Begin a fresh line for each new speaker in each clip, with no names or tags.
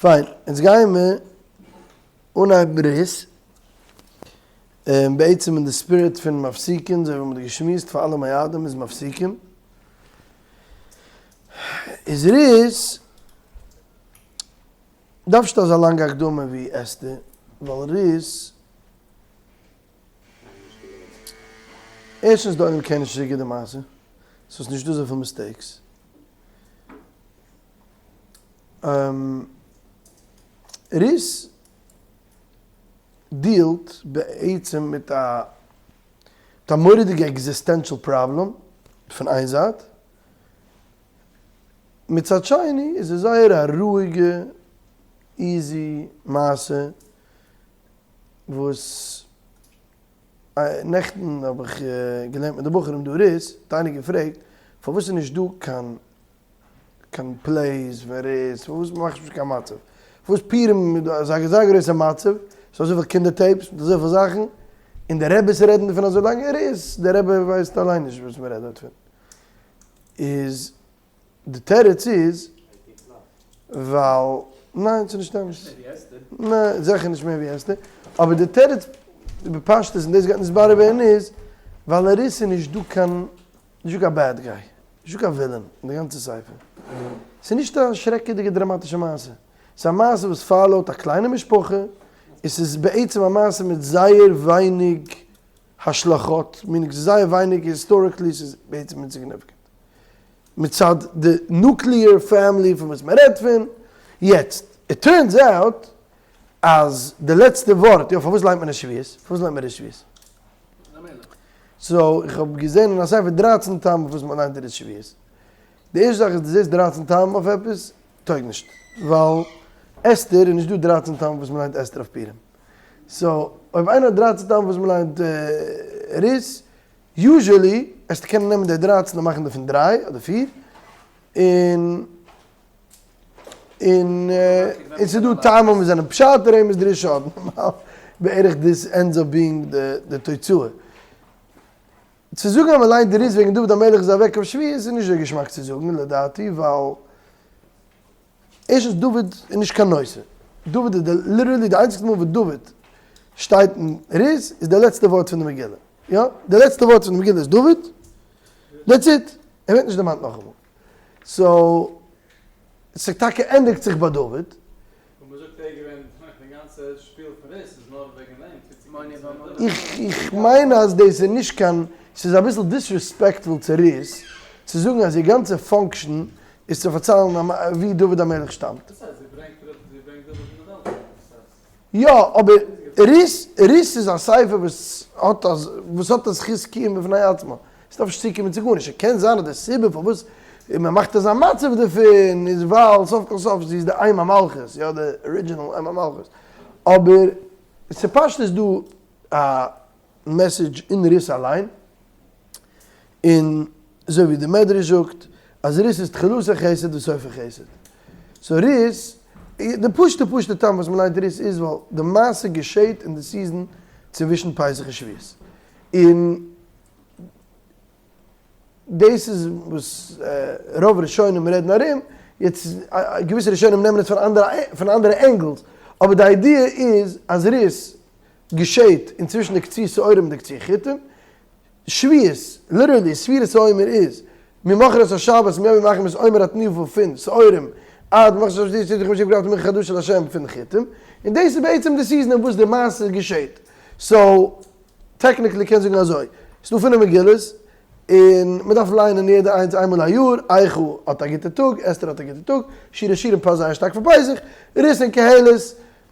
פיין, אונז גייען מיר אנהייבן רות, און בעצם אין די spirit פון מפסיקין, אזוי ווי מ'האט געשמועסט פאר אלע מועדים איז מפסיקין, איז רות דארף נישט אזא לאנגע הקדמה ווי אסתר, ווייל רות ערשטנס די עולם קען נישט אזוי גוט די מעשה, סאו ס'נישט דא אזויפיל mistakes. רות deal ט בעצם מיט א מיט א מורא'דיגע existential problem פון איין זייט, מצד שני איז עס זייער א רואיגע easy מעשה וואס נעכטן האב איך געלערנט מיט די בחורים דא רות, האט איינער געפרעגט פארוואס איז נישט דא קיין קיין plays פון רות, פארוואס מאכט נישט קיין מצב? פארוואס פורים איז דא אזא אזא גרויסע מצב, ס'איז אזויפיל קינדער tapes מיט אזויפיל זאכן, און די רעביס רעדן דערפון אזוי לאנג, רות, די רבי ווייסט אליין נישט וואס מ'רעדט דארט פון. איז די תירוץ איז ווייל, ניין ס'איז נישט אמת. ניין, זיכער נישט מער ווי אסתר, אבער די תירוץ בפשטות און דאס גייט נתברר ווערן איז, ווייל אין רות איז נישט דא קיין נישט דא קיין bad guy, נישט דא קיין villain אין די גאנצע ספר. ס'איז נישט א שרעקעדיגע דראמאטישע מעשה. ס'איז א מעשה וואס follow ט א קליינע משפחה, און ס'איז בעצם א מעשה מיט זייער ווייניג השלכות, meaning ס'איז זייער ווייניג historically, ס'איז בעצם insignificant. מצד די nuclear family פון וואס מ'רעדט פון. יעצט, it turns out אז די לעצטע ווארט, יא פארוואס ליינט מען עס שבועות? פארוואס ליינט מען עס שבועות? so איך האב געזען אין א ספר דרייצן טעמים פארוואס מען ליינט רות שבועות. די ערשטע זאך איז דו זעסט דרייצן טעמים אויף עפעס, טויג נישט. ווייל אסתר איז נישט דא דרייצן טעמים פארוואס מען ליינט אסתר אויף פורים. so אויב איינער האט דרייצן טעמים פארוואס מען ליינט רות, usually וועסטו קענען נעמען די דרייצן און מאכן דערפון דריי אדער פיר, און און און ס'איז דא טעמים וואס זענען פשט רמז דרוש אדער נארמאל, בערך this ends up being די תוצאה. צו זאגן אז מ'ליינט די רות וועגן דוד המלך איז אוועק אויף שבועות איז נישט אזוי געשמאק צו זאגן לדעתי ווייל ערשטנס דוד איז נישט קיין נושא, דוד איז די literally די איינציגסטע מאל וואס דוד שטייט אין רות איז די לעצטע ווארט פון די מגילה, יא די לעצטע ווארט פון די מגילה איז דוד, that's it, ער ווערט נישט דערמאנט נאכאמאל. so, ס'טאקע ענדיגט זיך ביי דוד.
און מ'זאגט ער איז געווען די גאנצע שפיל פון רות איז נאר וועגן אים צוצוקומען צו דוד.
איך מיין אז דאס איז נישט קיין, ס'איז אביסל disrespectful צו רות צו זאגן אז איר גאנצע function איז צו פארציילן ווי דוד המלך שטאמט.
וואס הייסט זי ברענגט זי ברענגט דוד אין די וועלט? וואס הייסט?
יא, אבער רות, רות איז א ספר וואס האט א, וואס האט א זכות קיום בפני עצמו. עס דארף נישט צוקומען צו גארנישט. קען זיין אז די סיבה פארוואס מען מאכט אזא מצב דערפון איז ווייל סוף כל סוף זי איז די אם המלכות, יא די original אם המלכות. אבער ס'פשט איז דא א message אין רות אליין. און אזוי ווי די מדרש זאגט אז רות איז תחילתו חסד וסופו חסד. so רות, די פשוטע פשוטע טעם וואס מ'ליינט רות איז ווייל די מעשה געשעהט אין די season צווישן פסח און שבועות. און דאס איז וואס רוב ראשונים רעדן ארום, יעצט געוויסע ראשונים נעמען עס פון אנדערע פון אנדערע angles, אבער די idea איז אז רות געשעהט אינצווישן די קציר שעורים און די קציר חיטים, שבועות, literally ספירת העומר איז, ממחרת השבת מיום מאכן מיר עומר התנופה פון שעורים עד ממחרת השבת די סידור חמישי גראפט מנחה חדשה להשם פון חיטים, און דאס איז בעצם די season אין וואס די מעשה געשעהט, so technically קען זאגן אזוי, ס'דא פינף מגילות און מ'דארף ליינען יעדע איינס איינמאל א יאר, איכה האט א גוטע טאג, אסתר האט א גוטע טאג, שיר השירים פאסט זייער שטארק פאר פסח, רות און קהלת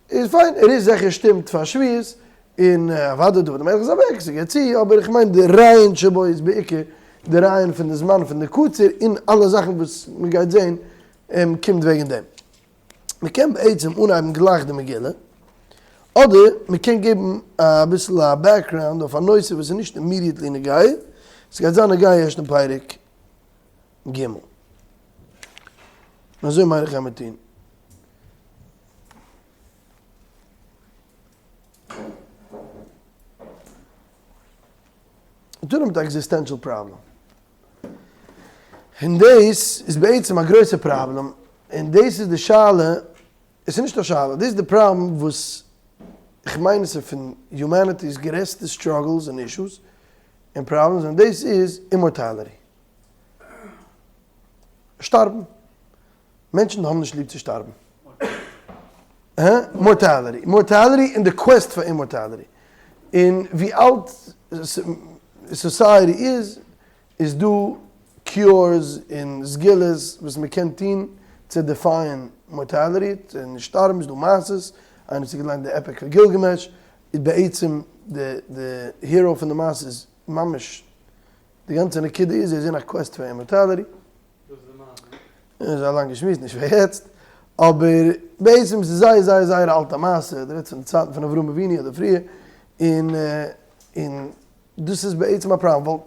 איז פיין, רות זיכער שטימט פאר שבועות, און אוודאי דוד המלך איז אוועק, ס'געהערט צו, אבער איך מיין די רעיון שבו איז בעיקר די רעיון פון די זמן פון די קציר און אלע זאכן וואס מ'גייט זעהן קומט וועגן דעם. מ'קען בעצם אנהייבן גלייך די מגילה, אדער מ'קען געבן אביסל א background אויף א נושא וואס איז נישט immediately נוגע, ס'גייט זיין נוגע ערשט אין פרק ג'. און אזוי מיין איך גיימיר טון. דא נעמט א existential problem. און דאס איז בעצם א גרויסע פראבלעם, און דאס איז די שאלה. עס איז נישט א שאלה, דאס איז די פראבלעם וואס איך מיין עס איז פון humanity's גרעסטע struggles און issues און problems און דאס איז immortality. שטארבן. מענטשן האבן נישט ליב צו שטארבן. Mortality. Mortality און די quest פאר immortality. און ווי אלט society איז, איז דא cures און סגולות וואס מען קען טון צו defy ען mortality, צו נישט שטארבן, איז דא מעשות, איינער וואס האט געליינט די Epic of Gilgamesh, איז בעצם די די hero פון די מעשה איז ממש די גאנצע נקודה איז ער איז אין א quest פאר immortality.
וואס איז די מעשה?
איז א לאנגע שמועס נישט פאר יעצט, אבער בעצם איז עס זייער זייער זייער א אלטע מעשה, די רעדסט פון די צייטן פון אברהם אבינו אדער פריער, און און דאס איז בעצם א פראבלעם, ווייל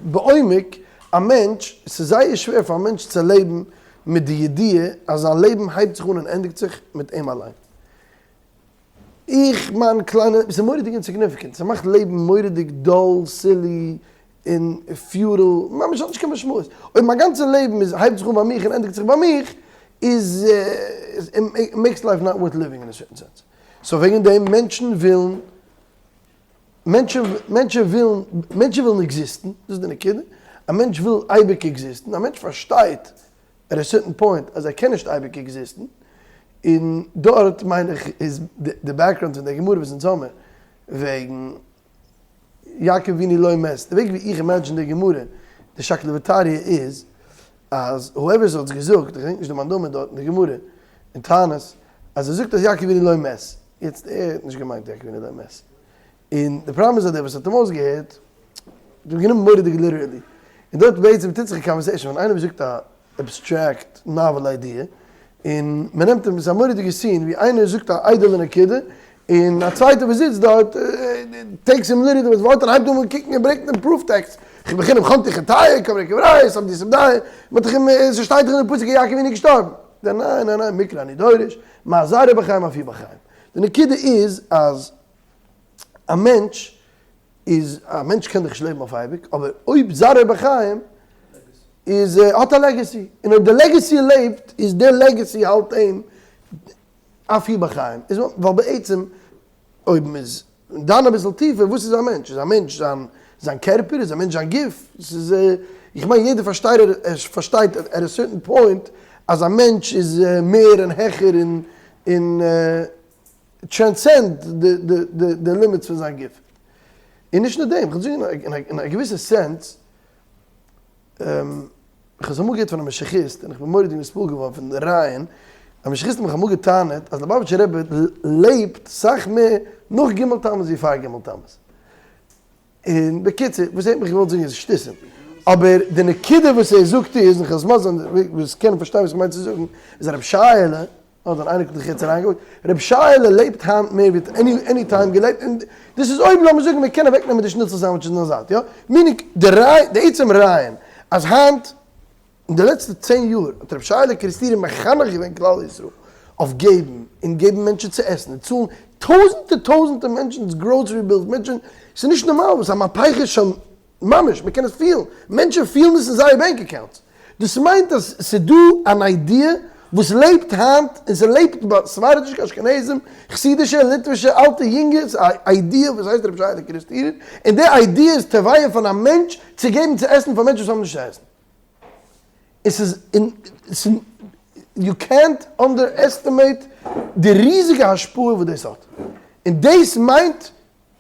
בעומק א מענטש, ס'איז זייער שווער פאר א מענטש צו לעבן מיט די ידיעה אז זיין לעבן הייבט זיך אן און ענדיגט זיך מיט אים אליין. איך מיין קליינע, ס'איז מורא'דיג insignificant, ס'מאכט לעבן מורא'דיג dull, silly, און futile, ממש האט נישט קיין משמעות. אויב מיין גאנצע לעבן איז הייבט זיך אן ביי מיך און ענדיגט זיך ביי מיך, איז it makes life not worth living in a certain sense. So וועגן דעם מענטשן ווילן מענטשן מענטשן ווילן מענטשן ווילן עקזיסטן, דאס איז די נקודה, א מענטש וויל אייביג עקזיסטן, א מענטש פארשטייט at a certain point אז ער קען נישט אייביג עקזיסטן, און דארט מיין איך איז די background פון די גמרא וואס אונז האמיר וועגן יעקב אבינו לא מת, די וועג ווי איך imagine די גמרא, די שקלא וטריא איז אז whoever ס'האט עס געזאגט, איך געדענק נישט די מאן דאמר דארט אין די גמרא אין תענית, אז ער זאגט אז יעקב אבינו לא מת, יעצט ער האט נישט געמיינט יעקב אבינו לא מת, און די פראבלעם איז אז דער וואס האט אים אויסגעהערט האט אים גענומען מורא'דיג literally, און דארט בעצם טוט זיך א conversation ווען איינער זאגט א abstract novel idea, און מען נעמט אים, ס'איז א מורא'דיגע scene ווי איינער זאגט א איידעלע נקודה, און א צווייטער וואס זיצט דארט takes אים literally דאס ווארט און הייבט אן קוקן און ברענגט אים proof text, בחינם חנטו חטאי, קברי קברי, סמדי סמדי, מען האט דאך אים, ס'שטייט דאך אין די פסוק אז יעקב אבינו איז געשטארבן. ניין ניין ניין, מקרא אני דורש, מה זרעו בחיים אף הוא בחיים. די נקודה איז אז א מענטש איז, א מענטש קען דאך נישט לעבן אויף אייביג, אבער אויב זרעו בחיים איז האט א legacy, און אויב די legacy לעבט איז די legacy האלט אים אף הוא בחיים, איז ווייל בעצם אויב מ'איז דן אביסל טיפער, וואס איז א מענטש? איז א מענטש זיין זיין קערפער? איז א מענטש זיין גוף? ס'איז איך מיין יעדער פארשטייט פארשטייט at a certain point אז א מענטש איז מער און העכער און און transcend די limits פון זיין גוף. און נישט נאר דעם, כ'וועל זאגן אין א געוויסע sense, איך האב עס אמאל געהערט פון א משיחיסט, און איך בין מורא'דיג נתפעל געווארן פון די רעיון, א משיחיסט האט מיך אמאל גע'טענה'ט אז ליובאוויטשער רבי לעבט סאך מער נאך ג' תמוז ווי פאר ג' תמוז. און בקיצור, וואס ער האט מיך געוואלט זאגן איז שטותים. אבער די נקודה וואס ער זאגט איז, און כ'וועל עס מסביר זיין וואס קענען פארשטיין וואס איך מיין צו זאגן, איז אז רבי שייעלע, האט זיין אייניקל זיך יעצט אריינגעוואוינט, רבי שייעלע לעבט היינט מער ווי האט any any time געלעבט, און דאס איז אויב לאמיר זאגן מען קען אוועק נעמען די שניצל sandwiches אין א זייט, יא? meaning די ריי די עצם רעיון אז היינט אין די לעצטע צען יאר האט רבי שייעלע קערעסטירער מחנך געווען כלל ישראל אויף געבן און געבן מענטשן צו עסן און צאלן טויזענטער טויזענטער מענטשן'ס grocery bills מענטשן ס'איז נישט נארמאל וואס א מהפכה שם ממש, מען קען עס פילן, מענטשן פילן עס אין זייער bank accounts, דאס מיינט אז ס'איז דא אן idea וואס לעבט היינט, און ס'לעבט ביי ספרדישע, אשכנזים, חסידישע, ליטווישע, אלטע, יונגע, ס'איז א idea וואס הייסט רבי שייעלע קערעסטירער, און די idea איז טבעי פון א מענטש צו געבן צו עסן פאר מענטשן וואס האבן נישט צו עסן. און ס'איז, און ס'איז, יו קענט אנדערעסטימעיט די ריזיגע השפעה וואס דאס האט, און דאס מיינט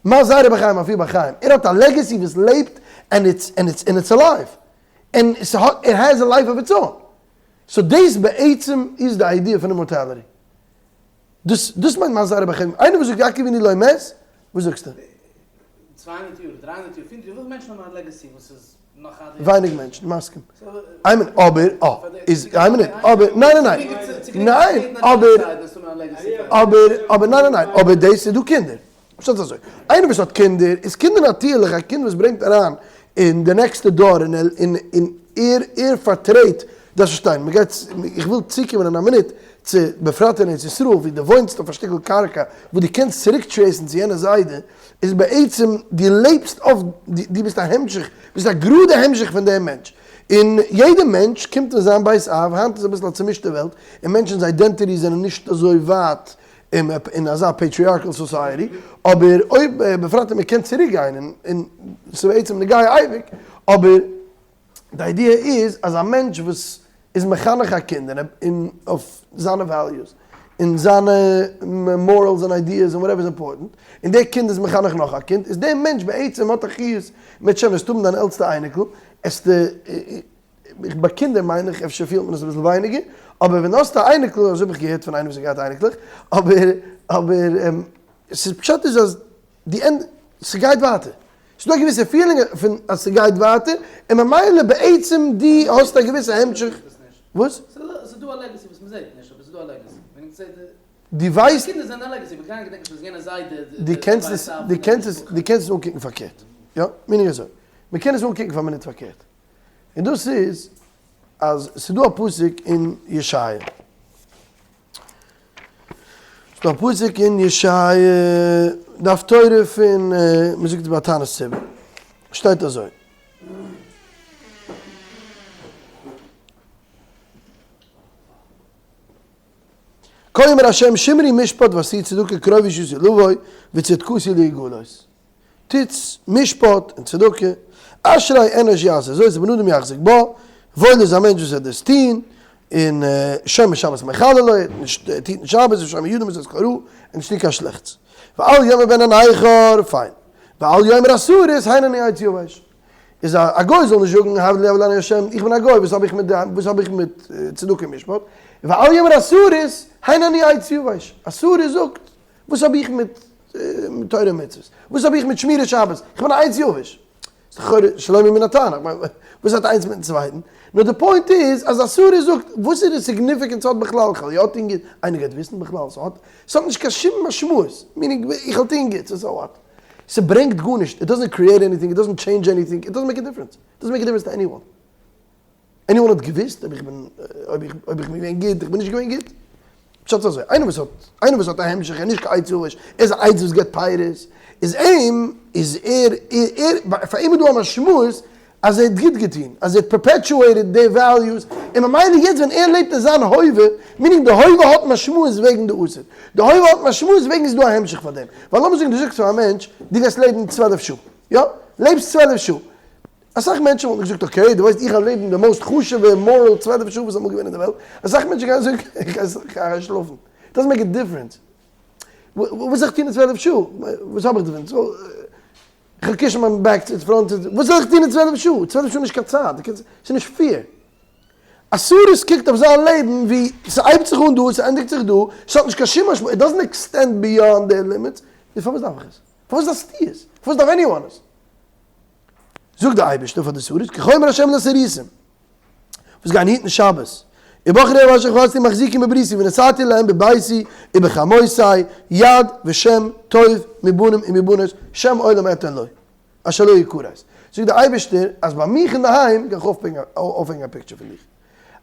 מה זרעו בחיים אף הוא בחיים, ער האט א legacy וואס לעבט and it's and it's and it's alive, און ס'האט it has a life of its own, so דאס בעצם איז די idea פון immortality, דאס דאס מיינט מה זרעו בחיים, איינער וואס זאגט יעקב אבינו לא מת, וואס זאגסטו?
200 יאר, 300 יאר, 400 יאר, וויפיל מענטשן האבן א legacy וואס איז נאך עד היום?
ווייניג מענטשן, מסכים. איין מינוט, אבער, אה, איז, איין מינוט, אבער, ניין ניין ניין, ניין, אבער, אבער, אבער, ניין ניין ניין, אבער דאס איז דא קינדער. פשט איז אזוי, איינער וואס האט קינדער, איז קינדער נאטירליך א קינד וואס ברענגט אריין אין די נעקסטע דור און ער און און ער ער פארטרעט, דארפסט פארשטיין, מען גייט איך וויל צוקומען אין א מינוט צו בפרט אין ארץ ישראל ווי דו וואוינסט אויף א שטיקל קרקע וואס דו קענסט צוריק trace ן צו יענע זיידע, איז בעצם דו לעבסט אויף דו ביסט א המשך, ביסט א גראדע המשך פון דעם מענטש. און יעדע מענטש קומט אין זיין בית אב, היינט איז אביסל א צומישטע וועלט, און מענטשנ'ס identities זענען נישט אזוי ווייט אין אזא patriarchal society, אבער אויב, בפרט אויב מ'קען צוריק גיין, און ס'איז בעצם נוגע אייביג, אבער די idea איז אז א מענטש וואס איז מחנך א קינד און אויף זיינע values און זיינע morals און ideas און whatever איז important, און דער קינד איז מחנך נאך א קינד, איז דער מענטש בעצם האט א חיות מיט שם, וועסטו האבן דיין עלטסטע אייניקל, עסטו, ביי קינדער מיין איך אפשר פילט מען עס אביסל ווייניגער, אבער ווען האסטו א אייניקל, אזוי האב איך געהערט פון איינעם וואס האט געהאט אייניקלעך, אבער אבער ס'איז פשט איז אז די end ס'גייט ווייטער, ס'דא א געוויסע feeling פון אז ס'גייט ווייטער, און ממילא בעצם די האסט א געוויסע המשך, וואס?
ס'איז דא א legacy וואס מ'זעט נישט, אבער ס'איז דא א legacy.
דו ווייסט. דו קענסט עס, דו קענסט עס, דו קענסט עס אנקוקן פארקערט. יא, meaning אזוי. מ'קען עס אנקוקן פאר א מינוט פארקערט. און דאס איז אז ס'איז דא א פסוק אין ישעיה. ס'איז דא א פסוק אין ישעיה, די הפטורה פון, מ'זאגט עס ביי תענית ציבור. שטייט אזוי. כה אמר ה' שמרו משפט ועשו צדקה קרוב ישועתי לבוא וצדקתי להגלות. טוטס משפט און צדקה, אשרי אנוש יעשה זאת ובן אדם יחזיק בה, וואויל איז א מענטש וואס וועט דאס טון, און שומר שבת מחללו, ער טוט נישט שבת, ושומר ידים את כל רע, און נישט טון קיין שלעכטס. ואל יאמר בן הנכר, פיין. ואל יאמר הסריס, הן אני עץ יבש. איז א גוי זאל נישט זאגן הב לי הב לנו השם, איך בין א גוי וואס האב איך מיט וואס האב איך מיט צדקה און משפט, ואל יאמר הסריס, הן אני עץ יבש, א סריס זאגט וואס האב איך מיט תורה און מצוות, וואס האב איך מיט שמירת שבת, איך בין א עץ יבש, איז לכאורה שלא ממין הטענה, איך מיין וואס האט איינס מיטן צווייטן, נאר די point איז אז א סריס זאגט וואס איז די significance האט בכלל, איך וועל יא טון גוט, איינער גייט וויסן בכלל, ס'האט ס'האט נישט קיין שום משמעות, meaning איך וועל טון גוט, so what. ס'ברענגט גארנישט, it doesn't create anything, it doesn't change anything, it doesn't make a difference, it doesn't make a difference to anyone. Anyone האט געוויסט אויב איך בין, אויב איך, אויב איך בין געווען גוט, איך בין נישט געווען גוט. פשט איז אזוי, איינער וואס האט, איינער וואס האט א המשך, ער איז נישט קיין עץ יבש, ער איז א עץ וואס געבט פירות, איז אים, איז ער, ער, פאר אים איז דא א משמעות אז ער האט גוט געטון, אז ער האט perpetuated די values, און ממילא יעצט ווען ער לעבט אין זיין הווה, meaning די הווה האט משמעות וועגן די עתיד, די הווה האט משמעות וועגן ס'איז דא א המשך פאר דעם, ווייל לאמיר זאגן דו זאגסט פאר א מענטש, דו גייסט לעבן 12 שעה, יא? לעבסט 12 שעה, אסאך מענטשן וואלטן געזאגט okay, דו ווייסט איך גיי לעבן די most חשוב'ע moral 12 שעה וואס איז אמאל געווען אין די וועלט, אסאך מענטשן גייען זאגן איך גיי שלאפן, doesn't make a difference, וואס זאל איך טון אין 12 שעה? וואס האב איך דערפון? כ'וועל קישן מיין back צו front, וואס זאל איך טון אין 12 שעה? 12 שעה איז נישט קיין צייט, דו קענסט, ס'איז נישט fair. א סריס קוקט אויף זיין לעבן ווי ס'הייבט זיך אן דא און ס'ענדיגט זיך דא, ס'האט נישט קיין שום משמעות, it doesn't extend beyond the limits, נו פארוואס דארף איך עס? פארוואס דארפסטו עס? פארוואס דארף anyone עס? זאגט דער אייבערשטער פאר די סריס, כה אמר השם לסריסים, וואס גייען היטן שבת, ובחרי אשר חפצתי מחזיקים בבריתי ונתתי להם בביתי ובחומותי יד ושם טוב מבנים ומבנות שם עולם אתן לו אשר לא יכרת. זאגט דער אייבערשטער אז ביי מיך אינדערהיים גיי איך אויפהענגען א picture פון דיך,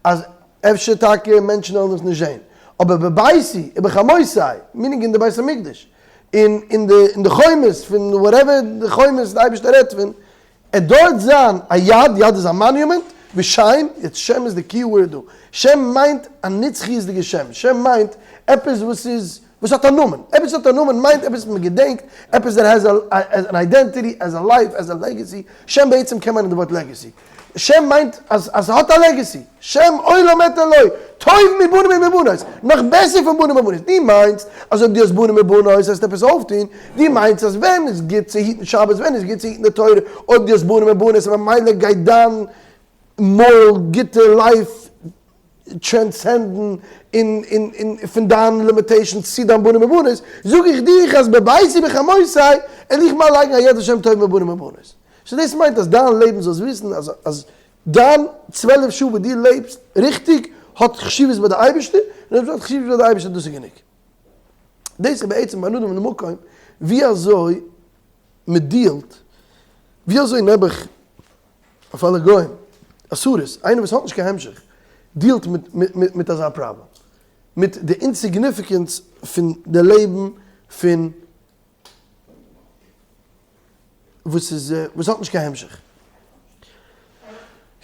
אז אפשר טאקע מענטשן וועלן עס נישט זען, אבער בביתי ובחומותי, meaning אין די בית המקדש, און אין די חומות פון whatever די חומות די אייבערשטער רעדט פון, עט דארט זיין א יד, יד איז א מאניומענט, ושם, יעצט שם איז די key word דא, שם מיינט א נצחיות'דיגע שם, שם מיינט עפעס וואס איז, וואס האט א נאמען, עפעס וואס האט א נאמען מיינט עפעס וואס מען געדענקט, עפעס that has an identity, has a life, has a legacy, שם בעצם קען מיינען די ווארט legacy, שם מיינט אז אז ס'האט א legacy, שם עולם אתן לו, טוב מבנים ומבנות, נאך בעסער פון בנים ובנות, דו מיינסט אז אויב דו האסט בנים ובנות וועסטו עפעס אויפטון, דו מיינסט אז ווען איז גוט צו היטן שבת, ווען איז גוט צו היטן די תורה, אויב דו האסט בנים ובנות ממילא גייט דיין moral גוטע life transcend ן און און און פון דיין limitations צו דיין בנים ובנות, זאג איך דיך אז בביתי ובחומותי על איך מיר לייגן א יד ושם טוב מבנים ובנות. so דאס מיינט אז דיין לעבן זאלסט וויסן אז אז דיין 12 שעה וואס דו לעבסט ריכטיג האט חשיבות ביי די אייבערשטער, און אויב עס האט חשיבות ביי די אייבערשטער דאס איז גענוג. דאס איז בעצם בין אדם למקום ווי אזוי מען deal ט, ווי אזוי נעבעך אויף אלע גוים, אסורות, איינער וואס האט נישט קיין המשך, deal ט מיט מיט אזא פראבלעם, מיט די insignificance פון די לעבן פון וואס איז וואס האט נישט קיין המשך.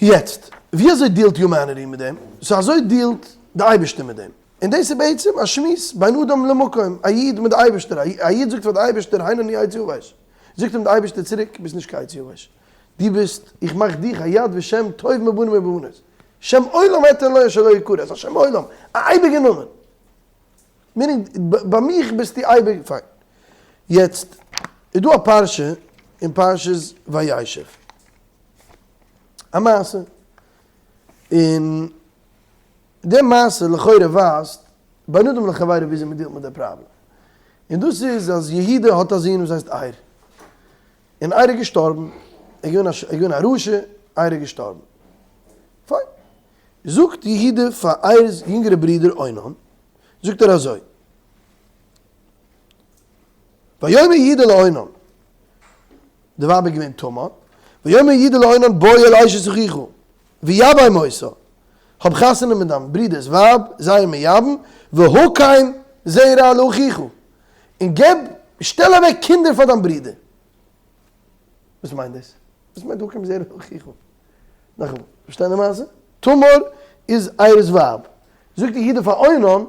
יעצט, ווי אזוי deal ט humanity מיט דעם? so אזוי deal ט די אייבערשטער מיט דעם. און דאס איז בעצם א שמועס בין אדם למקום, א איד מיט די אייבערשטער, א איד זאגט פאר די אייבערשטער הן אני עץ יבש, זאגט אים די אייבערשטער צוריק, ביסט נישט קיין עץ יבש, דו ביסט, איך מאך דיך א יד ושם טוב מבנים ובנות, שם עולם אתן לו אשר לא יכרה, א שם עולם, א אייביגע נאמען. meaning, ביי מיך ביסטו אייביג, פיין. יעצט, איז דא א פרשה אין פרשת וישב. א מעשה. און די מעשה לכאורה ווייזט בין אדם לחבירו וויאזוי מען deal ט מיט די פראבלעם. און דאס איז אז יהודה האט א זון וואס הייסט ער. און ער איז געשטארבן. ער איז געווען א רשע, ער איז געשטארבן. פיין. זאגט יהודה פאר ער'ס יונגערע ברודער אונן, זאגט ער אזוי, ויאמר יהודה לאונן, די ווייב איז געווען תמר, ויאמר יהודה לאונן בוא אל אשת אחיך, ויבם אותה, האב חתונה מיט דיין ברודער'ס ווייב, זיי מייבם, והקם זרע לאחיך, און געב, שטעל אוועק קינדער פאר דיין ברודער. וואס מיינט דאס? וואס מיינט הקם זרע לאחיך? נאכאמאל, פארשטיין די מעשה? תמר איז ער'ס ווייב. זאגט יהודה פאר אונן,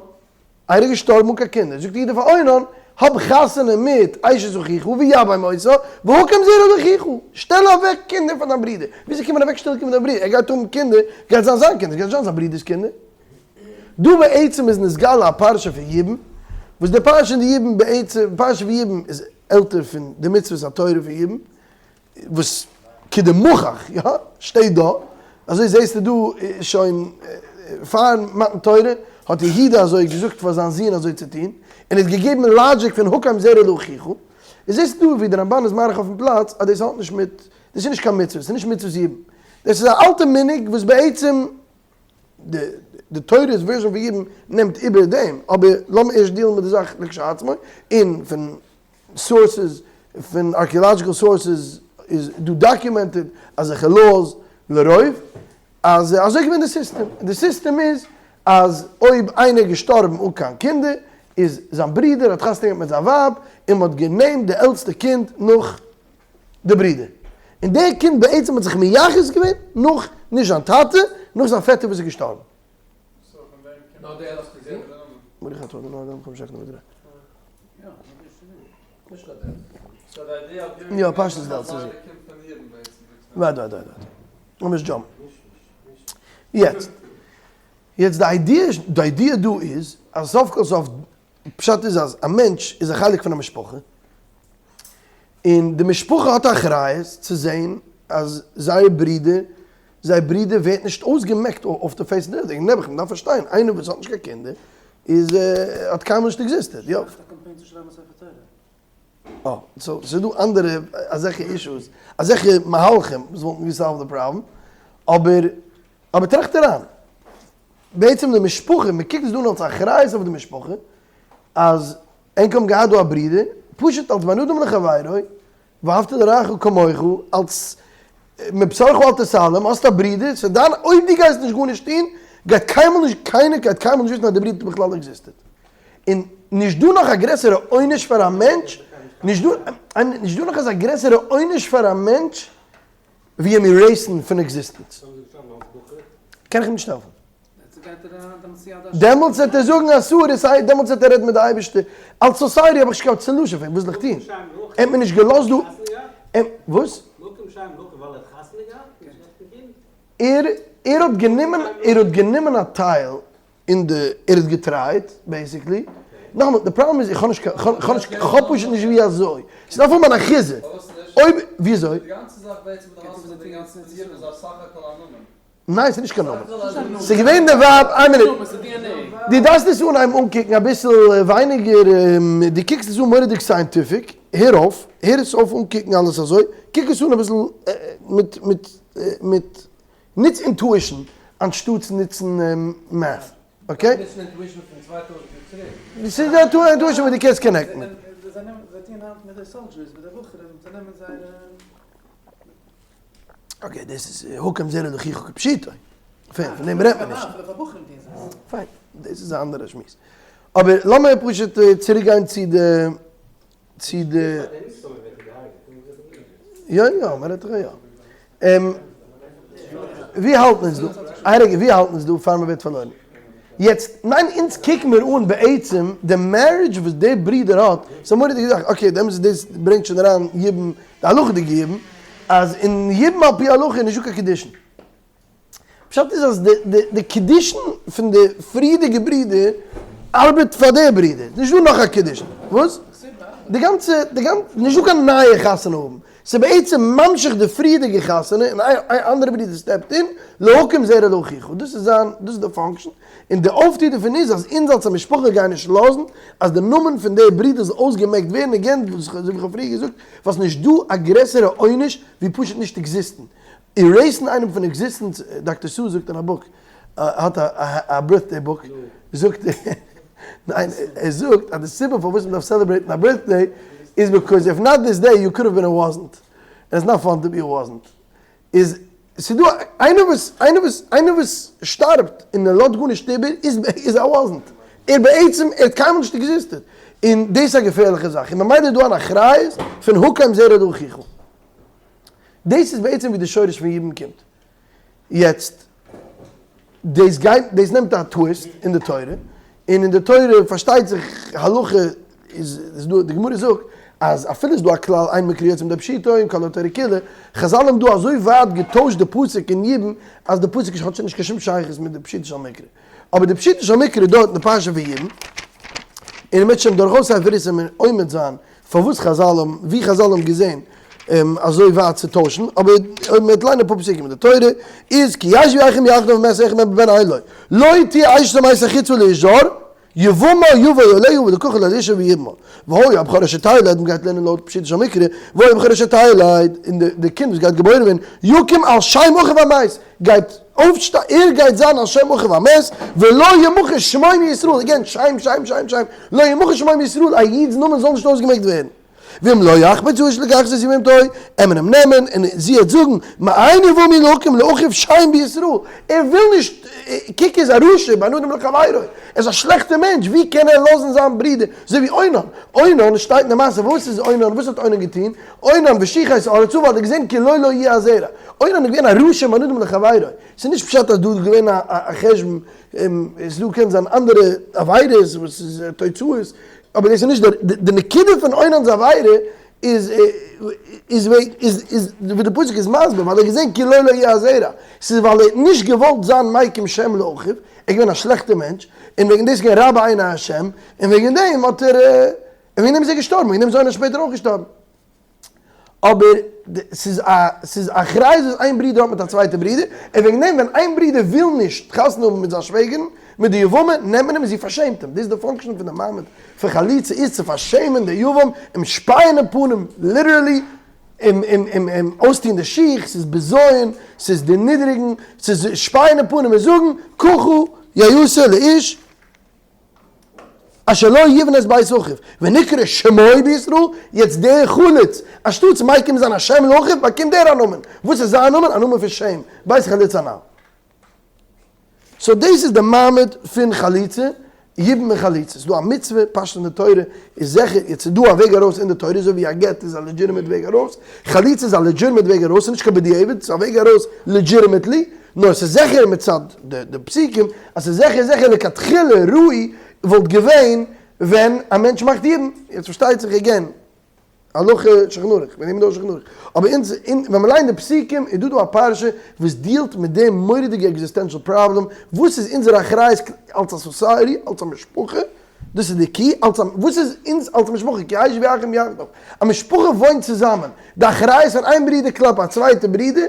ער איז געשטארבן אן קיין קינדער. זאגט יהודה פאר אונן, האב חתונה מיט אשת אחיך ויבם אותה, והקם זרע לאחיך. שטעל אוועק קינדער פאר דיין ברודער. וויאזוי קען מען אוועק שטעלן קינדער פאר דיין ברודער? ער גייט האבן קינדער, גייט זיין זיין קינדער, גייט נישט זיין זיין ברודער'ס קינדער. דא בעצם איז נתגלה א פרשה פון יבום, וואס די פרשה אין די יבום בעצם, פרשה פון יבום איז עלטער פון די מצוות התורה פון יבום, וואס כדמוכח, יא, שטייט דא, אזוי זעסטו דא שוין פאר מתן תורה האט יהודה אזוי געזאגט פאר זיין זון אזוי צו טון, און ער האט געגעבן logic פון הקם זרע לאחיך, און זעסטו דא ווי די רמבן איז מאריך אויפן פלאץ אז דאס האט נישט מיט, דאס איז נישט קיין מצוה, עס איז נישט מצוות יבום, דאס איז א אלטע מנהג וואס בעצם די תורה'ס version פון יבום נעמט איבער דעם, אבער לאמיר ערשט deal ן מיט די זאך לכשעצמו, און פון sources, פון archaeological sources איז דא documented אזעלכע laws לרוב, אז אזוי איז געווען די סיסטעם, און די סיסטעם איז אז אויב איינער איז געשטארבן אן קיין קינדער, איז זיין ברודער האט חתונה געהאט מיט זיין ווייב, און מען האט גע name ט די עלטסטע קינד נאך די ברודער, און דער קינד בעצם האט זיך מייחס געווען נאך נישט זיין טאטע, נאך זיין פעטער וואס איז געשטארבן. יא פשטות די עלטסטע זון. ווארט ווארט ווארט לאמיר נישט jump ן. יעצט יעצט די idea די idea דא איז אז סוף כל סוף פשט איז אז א מענטש איז א חלק פון א משפחה, און די משפחה האט א אחריות צו זען אז זייער ברודער, זייער ברודער ווערט נישט אויסגעמעקט אויף די face of the earth, נעבעך מ'דארף פארשטיין, איינער וואס האט נישט קיין קינדער איז האט קיינמאל נישט existed, יא.
מאכט א קאמפיין צו שרייבן א ספר תורה.
אה, so ס'איז דא אנדערע אזעלכע issues, אזעלכע מהלכים וואס וואלטן גע solve ט די פראבלעם, אבער אבער טראכט אריין, בעצם די משפחה, מ'קוקט עס דא אן אלס אחריות אויף די משפחה, אז ענק האבן געהאט דא א ברודער, פשוט אלס בין אדם לחבירו, ואהבת לרעך כמוך, אלס מבשרך אל תתעלם, האסט א ברודער, ס'איז דיין, אויב דו גייסט נישט גארנישט טון, גייט קיינמאל נישט, קיינער גייט קיינמאל נישט וויסן אז די ברודער האט בכלל existed. און נישט דא נאך א גרעסערע עונש פאר א מענטש, נישט דא, נישט דא נאך אזא גרעסערע עונש פאר א מענטש, ווי אים erase ן פון existence. קען איך אים נישט העלפן. דעמאלטס וועט ער זאגן אסור, עס הייסט דעמאלטס וועט ער רעדן מיט די אייבערשטער. אלס society האב איך נישט קיין solution פאר אים, וואס זאל איך טון? ער האט מיר נישט געלאזט דא, וואס? ער ער האט גענומען ער האט גענומען א טייל אין די ער האט גע try ט basically, נאכאמאל די פראבלעם איז איך האב נישט קיין איך האב נישט איך האב פשוט נישט ווי אזוי, ס'דארף האבן אן אחיזה, אויב ווי אזוי? ניין ס'איז נישט קיין נאמען, ס'איז געווען די ווייב, איין מינוט, דו דארפסט עס אנהייבן אנקוקן אביסל ווייניגער, דו קוקסט עס אן מורא'דיג scientific, הער אויף, הער עס אויף אנקוקן אלעס אזוי, קוק עס אן אביסל מיט מיט מיט נוץ intuition אנשטאטס נוצן math, okay?
נוצן intuition פון 2000 יאר צוריק.
ס'איז די intuition וואס דו קענסט connect ן.
זיי טוען היינט מיט די soldiers, מיט די בחורים, זיי נעמען זייערע.
okay, דאס איז הקם זרע לאחיך כפשוטו. פיין, פון דעם רעדט מען נישט. פיין, דאס איז א אנדערע שמועס. אבער לאמיר פשוט צוריק גיין צו די, צו די. יא יא, מען רעדט דאך יא. ווי האלטן אונז דא? איין רגע, ווי האלטן אונז דא פאר מ'ווערט פארלוירן? יעצט, ניין אונז קוק מיר אן בעצם די marriage וואס די ברודער האט, ס'איז א מורא'דיגע זאך, okay דעמאלטס דאס ברענגט שוין אריין יבום, די הלכה'דיגע יבום, אז אין יבום על פי הלכה איז נישטא קיין קידושין. פשט איז אז די קידושין פון די פריערדיגע ברודער ארבעט פאר די ברודער, נישט דא נאך א קידושין. וואס? די גאנצע, די גאנצע, נישט דא קיין נייע חתונה האבן, ס'איז בעצם ממשיך די פריערדיגע חתונה און איין אנדערע ברודער step ט אין, להקים זרע לאחיך, דאס איז זיין, דאס איז די function, און די אויפטו דערפון איז אז אונז אלס א משפחה גייען נישט לאזן אז די נאמען פון די ברודער זאל אויסגעמעקט ווערן, again אזוי ווי כ'האב פריער געזאגט, ווייל ס'נישט דא א גרעסערע עונש ווי פשוט נישט exist ן. erase ן איינעם פון existence, דאקטער סוס זאגט אין א book, ער האט א birthday book, זאגט ער, ניין, ער זאגט אז די סיבה פארוואס מען דארף celebrate ן א birthday איז because if not this day you could have been a wasn't, and it's not fun to be a wasn't, איז ס'איז דא איינער וואס איינער וואס איינער וואס שטארבט און ער לאזט גארנישט איבער איז איז א wasn't, ער בעצם ער האט קיינמאל נישט existed, און דאס איז א געפערליכע זאך, און ממילא איז דא אן אחריות פון הקם זרע לאחיך. דאס איז בעצם ווי די שורש פון יבום קומט. יעצט, דאס גייט, דאס נעמט א twist אין די תורה, און אין די תורה פארשטייט זיך הלכה איז איז דא, די גמרא זאגט אז אפילו איז דא א כלל אין מקרא יוצא מידי פשוטו און כל התורה כולה, חזל האבן דא אזוי ווייט געטוישט די פסוק אין יבום אז די פסוק האט שוין נישט קיין שום שייכות מיט די פשוטו של מקרא. אבער די פשוטו של מקרא דארט אין די פרשה פון יבום, און מ'וועט שוין דורכאויס ספר רות עומד זיין פארוואס חזל האבן, ווי חזל האבן געזען אזוי ווייט צו טוישן, אבער אויב מ'וועט ליינען אפאר פסוקים אין די תורה, איז כי ישבו אחים יחדיו ומת אחד מהם בבן אין לו, לא תהיה אשתו המתה חוצה לאיש זר, יבמה יבא עליה ולקחה לו לאשה ויבמה. והיה הבכור אשר תלד, מ'גייט לערנען לויט פשוטו של מקרא, והיה הבכור אשר תלד, און די קינד וואס גייט געבוירן ווערן, יקום על שם אחיו המת, גייט אויפשטיין, ער גייט זיין על שם אחיו המת, ולא ימחה שמו מישראל, again, שם, שם, שם, שם, לא ימחה שמו מישראל, א איד'ס נאמען זאל נישט אויסגעמעקט ווערן. ואם לא יחפץ האיש לקחת את יבמתו, עמען אים נעמען, און זי העט זאגן, מאין יבמי להקים לאחיו שם בישראל, ער וויל נישט, קוק איז א רשע, בין אדם לחבירו, ער איז א שלעכטער מענטש, ווי קען ער לאזן זיין ברודער, אזוי ווי אונן, אונן שטייט אין די מעשה, וואס איז אונן, וואס האט אונן געטון, אונן ושחת ארצה ווייל ער האט געזען כי לא לו יהיה הזרע, אונן איז געווען א רשע בין אדם לחבירו, ס'איז נישט פשט אז דא איז געווען א חשבון, עס דא קען זיין אנדערע עבירות וואס איז תוצאות, אבער דאס איז נישט די נקודה פון אונן'ס עבירה איז איז איז ווי די פסוק איז מסביר ווייל ער האט געזען כי לא לו יהיה הזרע, ס'איז ווייל ער האט נישט געוואלט זיין מקים שם לאחיו, ער איז געווען א שלעכטער מענטש, און וועגן דאס איז געווען רע בעיני השם, און וועגן דעם האט ער, און וועגן דעם איז ער געשטארבן, וועגן דעם איז אונן שפעטער אויך געשטארבן. אבער ס'איז א ס'איז א אחריות וואס איין ברודער האט מיט א צווייטע ברודער, און וועגן דעם ווען איין ברודער וויל נישט חתונה האבן מיט זיין שוועגערין, מיט די יבמה, נעמט מען אים און זי פארשעמט אים. דאס איז די function פון די מעמד פון חליצה איז צו פארשעמען די יבם, אים שפייען אין פנים, literally, אים אים אים אים אויסטון די שיך, ס'איז בזיון, ס'איז דערנידעריגן, ס'איז שפייען אין פנים און זאגן, ככה יעשה לאיש, אשר לא יבנה את בית אחיו, ונקרא שמו בישראל, יעצט דער חלוץ, אנשטאטס מקים זיין א שם לאחיו, באקומט ער א נאמען, וואס איז זיין נאמען? א נאמען פון שם, בית חלוץ הנ"ל. so דאס איז די מעמד פון חליצה, יבום און חליצה, ס'איז דא א מצוה, פשט אין די תורה איז זיכער, יעצט איז דא א וועג ארויס אין די תורה, אזוי ווי א גט איז א legitimate וועג ארויס, חליצה איז א legitimate וועג ארויס, ס'איז נישט קיין בדיעבד, ס'איז א וועג ארויס legitimately, נאר ס'איז זיכער מצד די פסוקים אז ס'איז זיכער זיכער לכתחילה ראוי וואלט געווען ווען א מענטש מאכט יבום, יעצט פארשטייט זיך again הלכה שולחן ערוך, מיר נעמען דא שולחן ערוך, אבער אונז ווען מ'ליינט די פסוקים איז דא דא א פרשה וואס deal ט מיט די מורא'דיגע existential problem, וואס איז אונזער אחריות אלס א society, אלס א משפחה, דאס איז די key, אלס א, וואס איז אונז אלס משפחה, כי ישבו אחים יחדיו, א משפחה וואוינט צוזאמען, די אחריות פון איין ברודער כלפי א צווייטע ברודער,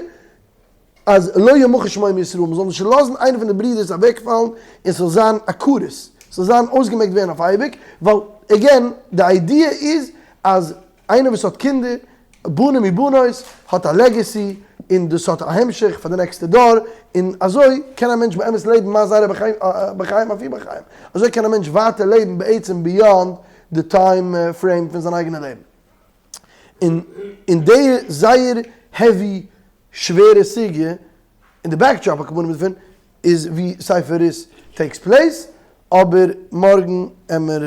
אז לא ימחה שמו מישראל, מ'זאל נישט לאזן איינער פון די ברידערס אוועקפאלן און ס'זאל זיין א כרת, ס'זאל זיין אויסגעמעקט ווערן אויף אייביג, ווייל again די idea איז אז איינער וואס האט קינדער, בנים ובנות, האט א legacy און דאס האט א המשך פאר די נעקסטע דור, און אזוי קען א מענטש באמת לעבן מה זרעו בחיים אף הוא בחיים, אזוי קען א מענטש ווייטער לעבן בעצם beyond די time frame פון זיין אייגענע לעבן. און אין די זייער heavy שווערע סוגיא, און די backdrop הכוונה דערפון איז ווי ספר רות takes place, אבער מארגן עמער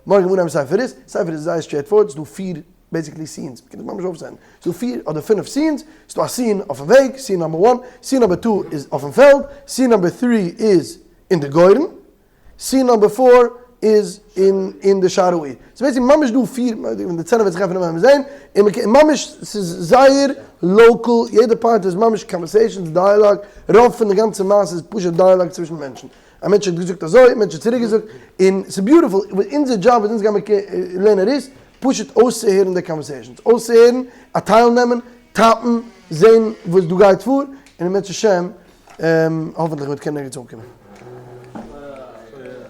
מארגן אנהייבן ספר רות, ספר רות איז זייער straight forward, ס'דא פיר. basically scenes, מ'קען עס ממש אויפסעטן, ס'איז דא פיר אדער פינף scenes, ס'איז דא א scene אויפן וועג, scene number one, scene number two איז אויפן פעלד, scene number three איז אין די גורן, scene number four איז אין אין די שער העיר. ס'איז בעצם ממש דא פיר, ווען די סצענע וועט זיך עפענען וועלן מיר זען, און מ'קען ממש, ס'איז זייער local, יעדע part איז ממש conversations, dialogue, רוב פון די גאנצע מעשה איז פשוט dialogue צווישן מענטשן. א מענטש האט געזאגט אזוי, א מענטש האט צוריק געזאגט, און ס'איז beautiful, אונזער דזשאב וואס אונז גיימיר לערנען איז פשוט אויסצוהערן די conversations, אויסצוהערן, א טייל נעמען, type ן, זען וואס דא גייט פאר, און אם ירצה השם, האפענטליך מ'וועט קענען ערגעץ אנקומען.